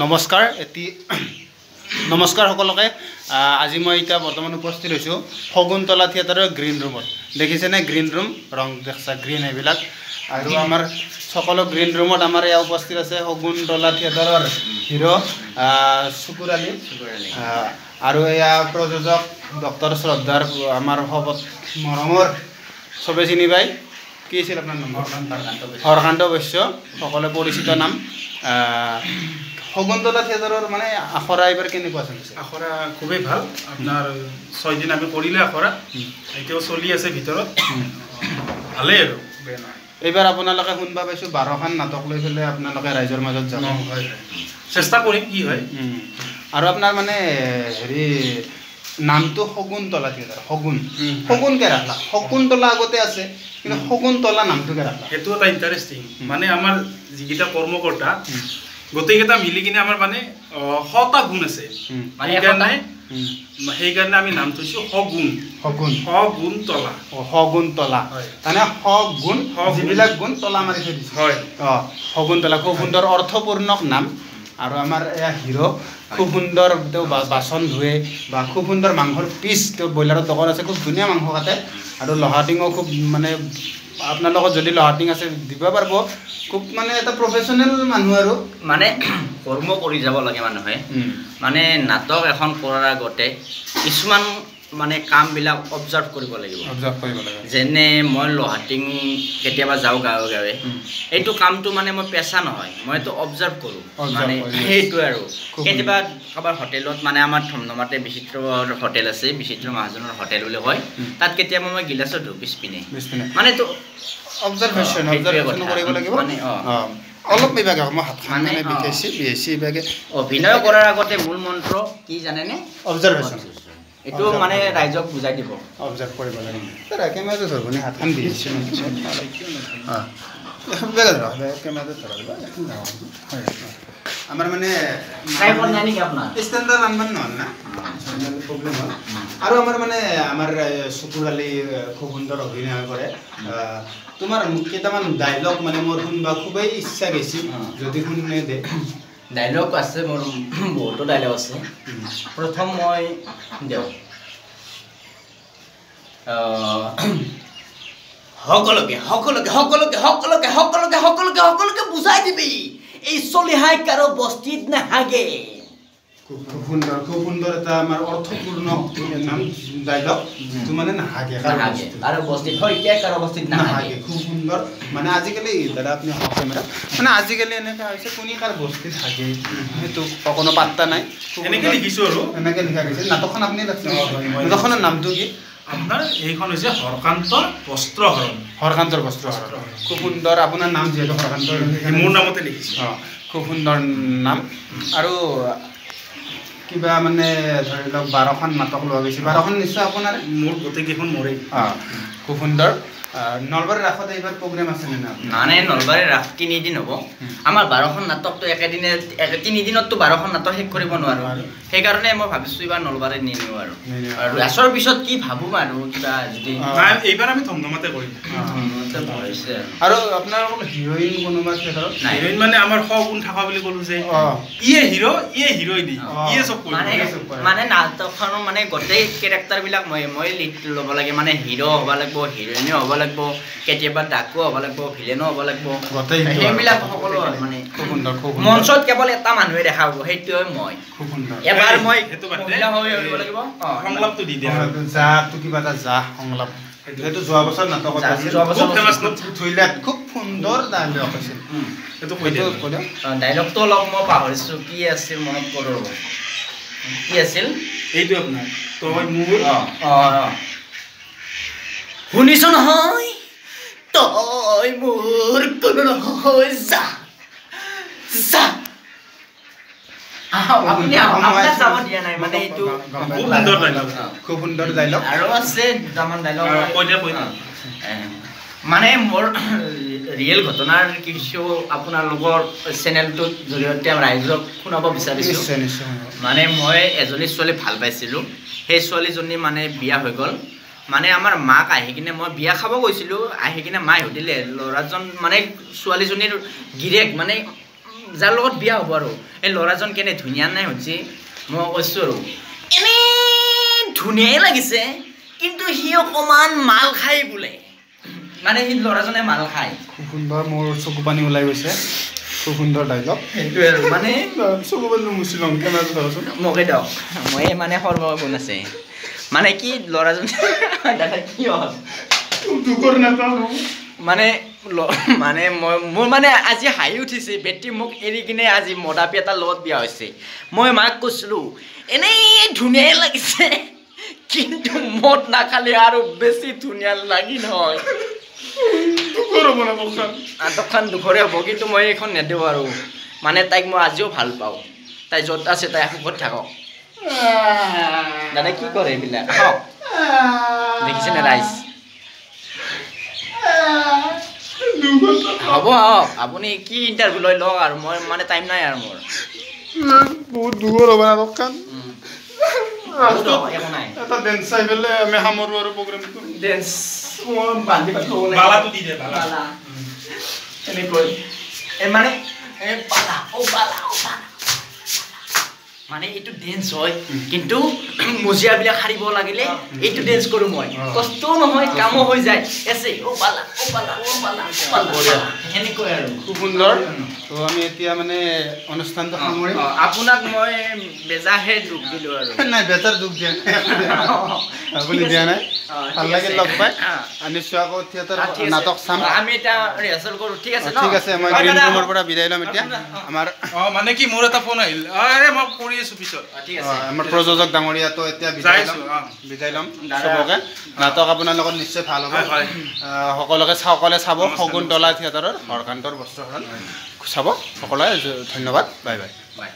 নমস্কাৰ এটি নমস্কাৰ সকলোকে। আজি মই এতিয়া বৰ্তমান উপস্থিত হৈছোঁ শগুনতলা থিয়েটাৰৰ গ্ৰীণ ৰুমত। দেখিছেনে গ্ৰীণ ৰুম, ৰং দেখছা গ্ৰীণ এইবিলাক। আৰু আমাৰ সকলো গ্ৰীণ ৰুমত আমাৰ এয়া উপস্থিত আছে শগুনতলা থিয়েটাৰৰ হিৰ' শুকুৰ আলী, আৰু এয়া প্ৰযোজক ডক্টৰ শ্ৰদ্ধাৰ আমাৰ সবত মৰমৰ চবে চিনি পায়। কি আছিল আপোনাৰ নাম? হৰকান্ত বৈশ্য, সকলোৱে পৰিচিত নাম। শগুনতলা থিয়েটাৰৰ মানে আখৰা এইবাৰ কেনেকুৱা চলিছে? আখৰা খুবেই ভাল। আপোনাৰ 6 দিন আমি কৰিলে আখৰা, এতিয়াও চলি আছে ভিতৰত, ভালেই আৰু বেয়া নহয়। এইবাৰ আপোনালোকে শুনবা পাইছোঁ 12খন নাটক লৈ পেলাই আপোনালোকে ৰাইজৰ মাজত যাব। হয়, চেষ্টা কৰিম কি হয়। আৰু আপোনাৰ মানে হেৰি নামটো শগুনতলা থিয়েটাৰ, শগুন শগুনকে ৰাখলা? শকুন্তলা আগতে আছে, কিন্তু শগুনতলা নামটোকে ৰাখলা? সেইটো এটা ইণ্টাৰেষ্টিং। মানে আমাৰ যিকেইটা কৰ্মকৰ্তা গোটেইকেইটা মিলি কিনে আমাৰ মানে 100টা গুণ আছে, সেইকাৰণে আমি নাম থৈছোঁ শগুন। শগুন, শগুনতলা। শগুনতলা মানে শগুন, যিবিলাক গুণ তলা মাৰি থৈ দিছে। হয়, শগুনতলা খুব সুন্দৰ অৰ্থপূৰ্ণ নাম। আৰু আমাৰ এয়া হিৰ' খুব সুন্দৰ, তেওঁ বাচন ধুৱে বা খুব সুন্দৰ মাংসৰ পিচ, তেওঁ ব্ৰইলাৰৰ দোকান আছে, খুব ধুনীয়া মাংস কাটে। আৰু লহাটিঙো খুব মানে আপোনাৰ লগত যদি লহাটিং আছে দিব পাৰিব। খুব মানে এটা প্ৰফেচনেল মানুহ। আৰু মানে কৰ্ম কৰি যাব লাগে মানুহে। মানে নাটক এখন কৰাৰ আগতে কিছুমান মানে কামবিলাক অবজাৰ্ভ কৰিব লাগিব। অবজাৰ্ভ কৰিব লাগে। যেনে মই লহাটিং কেতিয়াবা যাওঁ গাঁৱে গাঁৱে, এইটো কামটো মানে মই পেচা নহয়, মই এইটো অবজাৰ্ভ কৰোঁ, মানে সেইটোৱে। আৰু কেতিয়াবা কাৰোবাৰ হোটেলত, মানে আমাৰ ধমধমাতে বিচিত্ৰ হোটেল আছে, বিচিত্ৰ মহাজনৰ হোটেল বুলি কয়, তাত কেতিয়াবা মই গিলাচত ধুওঁ পিছপিনে, মানে এইটো অবজাৰ্ভেশ্যন কৰিব লাগিব। মানে অলপ ইভাগে মই হাতখন মানে বিষাইছে, বিষাইছে ইভাগে। অভিনয় কৰাৰ আগতে মূল মন্ত্ৰ কি জানেনে? অবজাৰ্ভেশ্যন। এইটো মানে ৰাইজক বুজাই দিব, অবজাৰ্ভ কৰিব লাগে। কেমেৰাটো ধৰব নি? হাতখন বিষাইছে। কেমেৰাটো ধৰা। আমাৰ মানে ষ্টেণ্ডাৰ আনবাৰ নহ'ল না, প্ৰব্লেম হ'ল। আৰু আমাৰ মানে আমাৰ শুকুৰ আলী খুব সুন্দৰ অভিনয় কৰে। তোমাৰ কেইটামান ডাইলগ মানে মোৰ শুনবা খুবেই ইচ্ছা গৈছে, যদি শুনে দে। ডাইলগ আছে মোৰ, বহুতো ডাইলগ আছে। প্ৰথম মই দিওঁ, সকলোকে সকলোকে সকলোকে সকলোকে সকলোকে সকলোকে সকলোকে বুজাই দিবি, এই চলিহাই কাৰো বস্তিত নাহাগে। খুব সুন্দৰ, খুব সুন্দৰ এটা আমাৰ অৰ্থপূৰ্ণ নাম ডাইলগ, যিটো মানে নাহাগে কাৰো বস্তিত, শইকীয়াই কাৰো বস্তিত নাহাগে। খুব সুন্দৰ। মানে আজিকালি দাদা আপুনি কেমেৰা, মানে আজিকালি এনেকুৱা হৈছে কোনে কাৰ বস্তিত হাগে সেইটো কোনো পাত্তা নাই। এনেকৈ লিখিছোঁ আৰু এনেকৈ লিখা গৈছে। নাটকখন আপুনি লিখিছে, নাটকখনৰ নামটো কি আপোনাৰ? এইখন হৈছে হৰকান্তৰ বস্ত্ৰহৰণ। হৰকান্তৰ বস্ত্ৰহৰণ, খুব সুন্দৰ। আপোনাৰ নাম যিহেতু হৰকান্ত, মোৰ নামতে লিখিছোঁ। অঁ, খুব সুন্দৰ নাম। আৰু কিবা মানে ধৰি লওক 12খন নাটক লোৱা গৈছে, 12খন নিশ্চয় আপোনাৰ? মোৰ গোটেইকেইখন মোৰেই। অঁ, খুব সুন্দৰ। নলবাৰীৰ ৰাসত এইবাৰ প্ৰগ্ৰেম আছে নে? মানে নলবাৰীৰ ৰাস 3 দিন হ'ব। আমাৰ 12খন নাটকটো একেদিনে 3 দিনততো 12খন নাটক শেষ কৰিব নোৱাৰোঁ, সেইকাৰণে মই ভাবিছোঁ এইবাৰ নলবাৰীত নিনিওঁ। আৰু আৰু ৰাসৰ পিছত কি ভাবোঁ আৰু কিবা যদি এইবাৰ আমি ধমধমাতে কৰিম। আৰু আপোনাৰ হিৰইন কোনোবা থিয়েটাৰত? হিৰইন মানে আমাৰ শগুন থকা বুলি ক'লো যে, ইয়ে হিৰ' ইয়ে হিৰইন, ইয়ে চব। মানে নাটকখনৰ মানে গোটেই কেৰেক্টাৰবিলাক মই লিড ল'ব লাগে। মানে হিৰ' হ'ব লাগিব, হিৰইনো হ'ব লাগিব, কেতিয়াবা ডাকো হ'ব লাগিব, ভিলেনো হ'ব লাগিব, সেইবিলাক সকলো। মানে খুব সুন্দৰ। মঞ্চত কেৱল এটা মানুহে দেখা পাব, সেইটোৱে মই। খুব সুন্দৰ। এবাৰ মই মহিলা হৈ আহিব লাগিব। সংলাপটো দি দিয়া, জাটো কিবা এটা জা সংলাপ, সেইটো যোৱা বছৰ নাটকত খুব সুন্দৰ ডাইলগ আছিল। সেইটো কৈ দিয়ক। ডাইলগটো অলপ মই পাহৰিছোঁ, কি আছিল মনত কৰোঁ, কি আছিল এইটো আপোনাৰ? তই মোৰ শুনিছ নহয়, তই মোৰ কোনো নহয়, যা যা। আপুনি যাব দিয়া নাই, মানে এইটো খুব সুন্দৰ ডাইলগ। খুব সুন্দৰ ডাইলগ। আৰু আছে দুটামান ডাইলগ। কৈ দিয়া, কৈ দিয়া। মানে মোৰ ৰিয়েল ঘটনাৰ কিছু আপোনালোকৰ চেনেলটোৰ জৰিয়তে ৰাইজক শুনাব বিচাৰিছোঁ। মানে মই এজনী ছোৱালী ভাল পাইছিলোঁ, সেই ছোৱালীজনী মানে বিয়া হৈ গ'ল। মানে আমাৰ মাক আহি কিনে, মই বিয়া খাব গৈছিলোঁ, আহি কিনে মায়ে সুধিলে ল'ৰাজন মানে ছোৱালীজনীৰ গিৰিয়েক মানে যাৰ লগত বিয়া হ'ব আৰু এই ল'ৰাজন কেনে ধুনীয়া নাই সুধিছে। মই কৈছোঁ আৰু এনেই ধুনীয়াই লাগিছে, কিন্তু সি অকণমান মাল খায় বোলে, মানে সি ল'ৰাজনে মাল খায়। খুব সুন্দৰ, মোৰ চকু পানী ওলাই গৈছে। খুব সুন্দৰ ডাইলগ। সেইটোৱে আৰু মানে চকু পানী মুচি ল'ম, কেমেৰাটো ধৰচোন। মোকে দিয়ক, মই মানে সৰ্বগুণ আছে। মানে কি ল'ৰাজন দাদা কি হ'ল মানে মানে মই মোৰ মানে আজি হাঁহি উঠিছে। বেটি মোক এৰি কিনে আজি মদাপী এটাৰ লগত বিয়া হৈছে। মই মাক কৈছিলোঁ এনেই ধুনীয়াই লাগিছে, কিন্তু মদ নাখালে আৰু বেছি ধুনীয়া লাগি নহয়। নাটকখন দুখৰে হ'ব, কিন্তু মই এইখন নেদিওঁ আৰু। মানে তাইক মই আজিও ভাল পাওঁ, তাই য'ত আছে তাই সুখত থাকক। দাদা কি কৰে এইবিলাক আহক, দেখিছেনে ৰাইজ? হ'ব আহক, আপুনি কি ইণ্টাৰভিউ লৈ লওক আৰু, মই মানে টাইম নাই আৰু মোৰ। বহুত দুখৰ হ'ব নাটকখন। এটা ডেন্স চাই পেলাই আমি সামৰো আৰু প্ৰগ্ৰেমটো। ডেন্স এনেকৈ মানে মানে এইটো ডেন্স হয়, কিন্তু মজিয়াবিলাক সাৰিব লাগিলে এইটো ডেন্স কৰোঁ মই, কষ্টও নহয় কামো হৈ যায়। এছে অ পালা অ পালা অ পালা পালা সেনেকৈ আৰু। খুব সুন্দৰ। তো আমি এতিয়া মানে অনুষ্ঠানটো সামৰিম। আপোনাক মই বেজাৰহে দুখ দিলোঁ আৰু। নাই, বেজাৰ দুখ দিয়া নাই, আপুনি দিয়া নাই। ভাল লাগিল লগ পাই। নিশ্চয় আকৌ থিয়েটাৰ নাটক চাম। আমি এতিয়া ৰিহাৰ্চেল কৰোঁ, ঠিক আছে? ঠিক আছে, মই গ্ৰীণ ৰুমৰ পৰা বিদায় ল'ম এতিয়া। আমাৰ মানে কি মোৰ এটা ফোন আহিল, আৰে মই কৰি আছোঁ পিছত। ঠিক আছে, আমাৰ প্ৰযোজক ডাঙৰীয়াটো এতিয়া বিদায় ল'ম চবকে। নাটক আপোনালোকৰ নিশ্চয় ভাল হ'ব, সকলোকে সকলোৱে চাব। শকুন্তলা থিয়েটাৰৰ হৰকান্তৰ বস্ত্ৰহৰণ চাব সকলোৱে। ধন্যবাদ, বাই বাই। বাই।